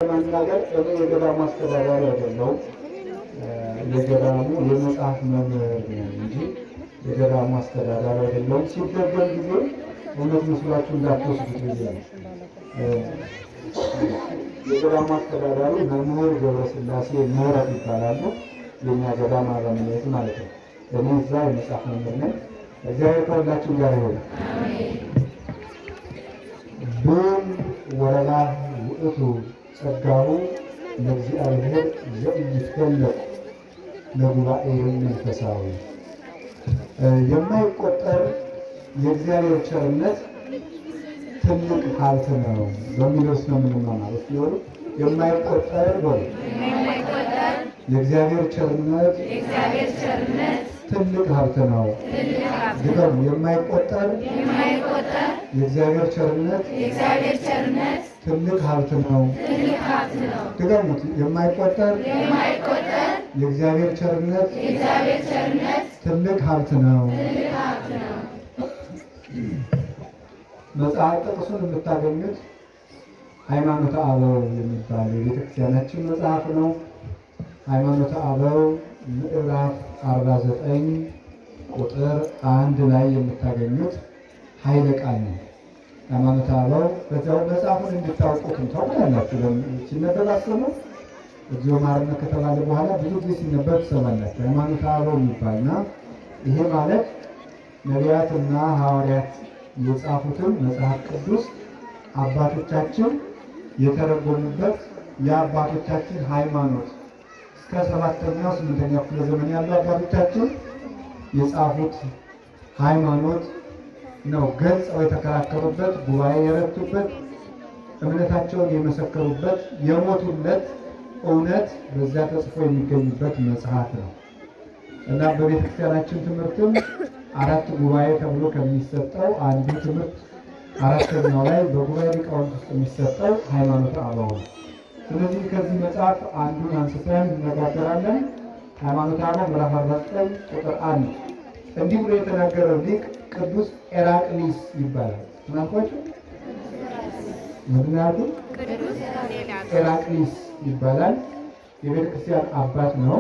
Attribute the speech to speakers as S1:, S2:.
S1: ለመናገር እኔ የገዳሙ አስተዳዳሪ አይደለሁም። የገዳሙ የመጽሐፍ መምህር ነኝ እንጂ የገዳሙ አስተዳዳሪ አይደለሁም። ሲደገም ጊዜ እውነት መስሏችሁ እንዳትወስዱት ብዬ ነው። የገዳሙ አስተዳዳሪ መምህር ገብረስላሴ ምህረት ይባላሉ። የእኛ ገዳም አበምኔት ማለት ነው። እኔ እዛ የመጽሐፍ መምህር ነኝ። እግዚአብሔር ከሁላችን ጋር ይሁን። ብን ወረላህ ውእቱ ጸጋሁ ለእግዚአብሔር ዘኢይትገለጥ ለጉባኤ መንፈሳዊ። የማይቆጠር የእግዚአብሔር ቸርነት ትልቅ ሀብት ነው በሚለው ነው የምንማማረው። እስኪ በሉ የማይቆጠር በሉ የእግዚአብሔር ቸርነት ትልቅ ሀብት ነው። ድገሙ። የማይቆጠር የእግዚአብሔር ቸርነት ትልቅ ሀብት ነው። ድገሙት። የማይቆጠር የእግዚአብሔር ቸርነት ትልቅ ሀብት ነው። መጽሐፍ ጥቅሱን የምታገኙት ሃይማኖተ አበው የሚባል የቤተክርስቲያናችን መጽሐፍ ነው። ሃይማኖተ አበው ምዕራፍ 49 ቁጥር 1 ላይ የምታገኙት ኃይለ ቃል ነው። ሃይማኖተ አበው በዚያው መጽሐፉን እንድታውቁትም ታውቁታላችሁ። ሲነበብ አሰሙ እግዚኦ መሐረነ ከተባለ በኋላ ብዙ ጊዜ ሲነበብ ትሰማላችሁ። ሃይማኖተ አበው የሚባልና ይሄ ማለት ነቢያትና ሐዋርያት የጻፉትን መጽሐፍ ቅዱስ አባቶቻችን የተረጎሙበት የአባቶቻችን ሃይማኖት እስከ 7ኛው 8ኛው ክፍለ ዘመን ያሉ አባቶቻችን የጻፉት ሃይማኖት ነው። ገልጸው የተከራከሩበት፣ ጉባኤ የረቱበት፣ እምነታቸውን የመሰከሩበት፣ የሞቱለት እውነት በዚያ ተጽፎ የሚገኝበት መጽሐፍ ነው እና በቤተክርስቲያናችን ትምህርትም አራት ጉባኤ ተብሎ ከሚሰጠው አንዱ ትምህርት አራተኛው ላይ በጉባኤ ሊቃውንት ውስጥ የሚሰጠው ሃይማኖተ አበው ነው። ስለዚህ ከዚህ መጽሐፍ አንዱን አንስተን እንነጋገራለን። ሃይማኖተ አበው ምዕራፍ 49 ቁጥር 1 እንዲህ ብሎ የተናገረው ሊቅ ቅዱስ ኤራቅሊስ ይባላል። ምናልኳቸው ምክንያቱም ኤራቅሊስ ይባላል። የቤተክርስቲያን አባት ነው።